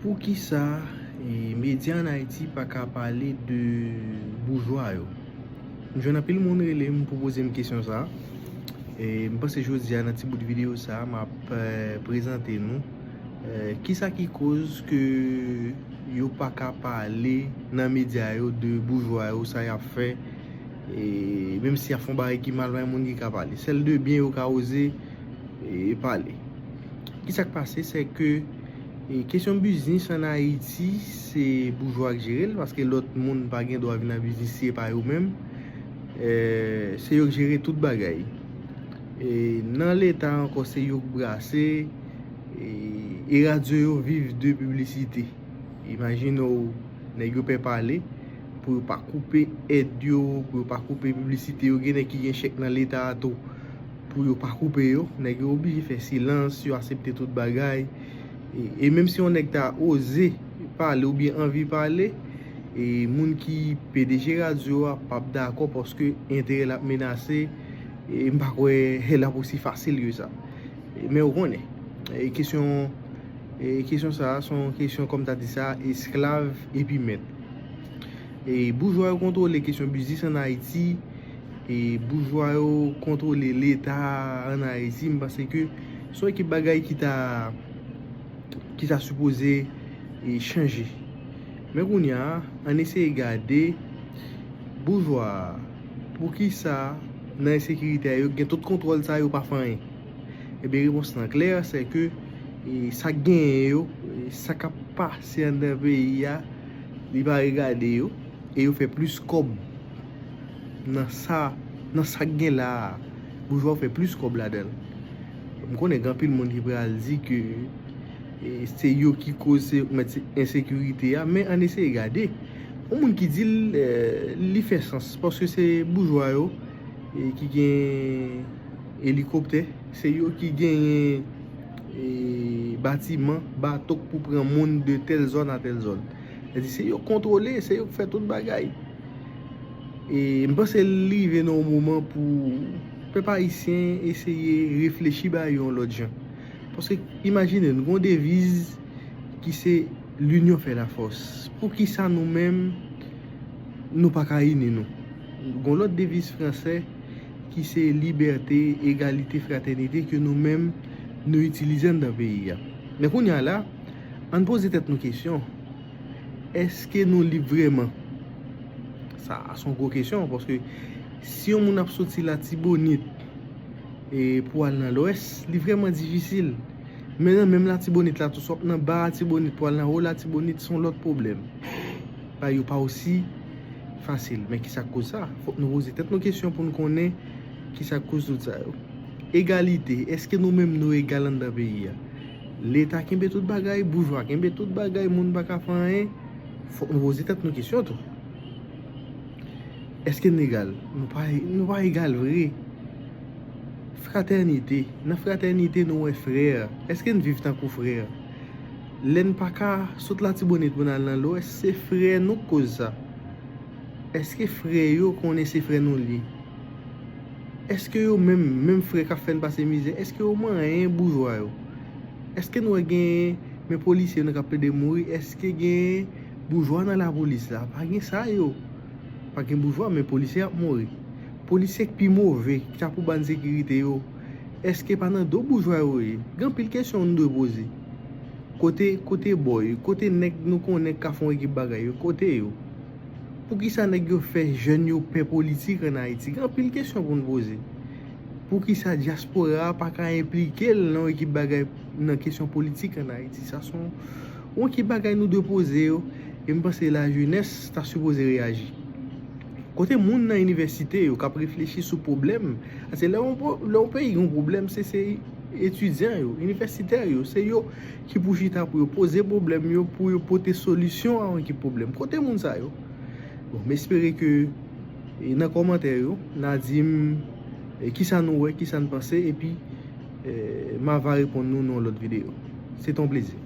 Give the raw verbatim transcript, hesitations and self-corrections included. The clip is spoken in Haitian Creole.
Poukisa e, medya ann Ayiti pa ka pale de boujwa yo? M jwenn anpil moun rele m pou poze m kesyon sa a. E, m panse jodi a nan ti bout videyo sa a, m ap e, prezante nou e, kisa ki koz ke yo pa ka pale nan medya yo de boujwa yo, sa y ap fè. E, menm si y ap fè yon bagay ki mal, pa gen moun ki ka pale. Sèl de byen yo ka oze e, pale. Kisa k pase, se ke e, kesyon biznis ann Ayiti, se boujwa k jere l, paske lòt moun pa gen dwa vin nan biznis si se pa yo menm. E, se yo k jere tout bagay. E, nan Leta ankò, se yo k brase, e, e radyo yo viv de piblisite. Imajine w, nèg yo pè pale pou yo pa koupe èd yo, pou yo pa koupe piblisite yo. Gen nèg ki gen chèk nan Leta a tou pou yo pa koupe yo. Nèg yo oblije fè silans, yo aksepte tout bagay. E, e menm si yon nèg ta oze pale oubyen anvi pale, e moun ki P D G radyo a p ap dakò paske enterè l ap menase. E m pa kwè l ap osi fasil ke sa. E, men ou konnen, e, kesyon, e, kesyon sa a se yon kesyon, kòm ta di sa, esklav epi mèt. E, boujwa yo kontwole kesyon biznis ann Ayiti, e, boujwa yo kontwole Leta ann Ayiti. M panse ke se yon ekip bagay ki ta, ki ta sipoze, e, chanje. Men kounye a, ann eseye gade boujwa a, poukisa nan ensekirite a, yo gen tout kontwòl sa, yo pa fè anyen? Ebyen, repons lan klè, se ke, e, sa k genyen yo, e, sa k ap pase anndan peyi a, li pa regade yo, e yo fè plis kòb nan sa, nan sa k gen la a. Boujwa yo fè plis kòb ladan l. M konnen gen anpil moun ki pral di ke, e, se yo ki koz se, mèt se ensekirite a, men ann eseye gade. Yon moun ki di l, e, li fè sans, paske se boujwa yo, e, ki gen elikoptè, se yo ki genyen, e, batiman, bato k pou pran moun de tèl zòn a tèl zòn. Sètadi se yo k kontwole, se yo k fè tout bagay. E m panse l rive nan yon moman pou pèp ayisyen eseye reflechi ba yo yon lòt jan. Paske imajine n, gen yon deviz ki se l'union fait la force. Poukisa nou menm, nou pa ka ini nou? Gen yon lòt deviz fransè ki se liberté, égalité, fraternité ke nou menm, nou itilize anndan peyi a. Men kounye a la, ann poze tèt nou kesyon, èske nou lib vrèman? Sa a se yon gwo kesyon, paske si yon moun ap soti Latibonit, e, pou al nan Lwès, li vrèman difisil. Men nan menm Latibonit la tou, swa w ap nan Ba Latibonit pou al nan Wo Latibonit, se yon lòt pwoblèm. Bagay yo pa osi fasil. Men kisa k koz sa? Fòk nou poze tèt nou kesyon pou n konnen kisa k koz tout sa yo. Egalite, èske nou menm nou egal anndan peyi a? Leta kenbe tout bagay, boujwa kenbe tout bagay, moun pa ka fè anyen. Fòk nou poze tèt nou kesyon tou. Èske n egal? Nou pa, nou pa egal vre. Fratènite. Nan fratènite, nou wè frè. Èske n viv tankou frè? Lè n pa ka sot Latibonit pou n al nan Lwès, se frè nou k koz sa. Èske frè yo konnen se frè nou l ye? Èske yo menm, menm frè k ap fè n pase mizè, èske yo manyen boujwa yo? Èske n wè gen, men polisye nou k ap plede mouri, èske gen boujwa nan lapolis la? Pa gen sa yo. Pa gen boujwa, men polisye ap mouri. Polisye k pi move, ki ta pou ba n sekirite yo, èske pa nan do boujwa yo ye? Gen anpil kesyon nou dwe poze. Kote, kote bòy yo? Kote nèg nou konnen k ka fè yon ekip bagay yo? Kote yo? Poukisa nèg yo fè jèn yo pè politik ann Ayiti? Gen anpil kesyon pou n poze. Poukisa dyaspora a pa ka enplike l nan yon ekip bagay, nan kesyon politik ann Ayiti? Sa se yon, yon ekip bagay nou dwe poze yo, e m panse lajenès ta sipoze reyaji. Kote moun nan inivèsite yo k ap reflechi sou pwoblèm? Paske lè yon po-, lè yon peyi gen yon pwoblèm, se, se etidyan yo, inivèsitè yo, se yo ki pou chita pou yo poze pwoblèm yo, pou yo pote solisyon a yon ekip pwoblèm. Kote moun sa yo? Bon, m espere ke, e, nan kòmantè yo, n a di m, e, kisa nou wè, kisa n panse, epi, e, m a va reponn nou nan yon lòt videyo. Se te yon plezi.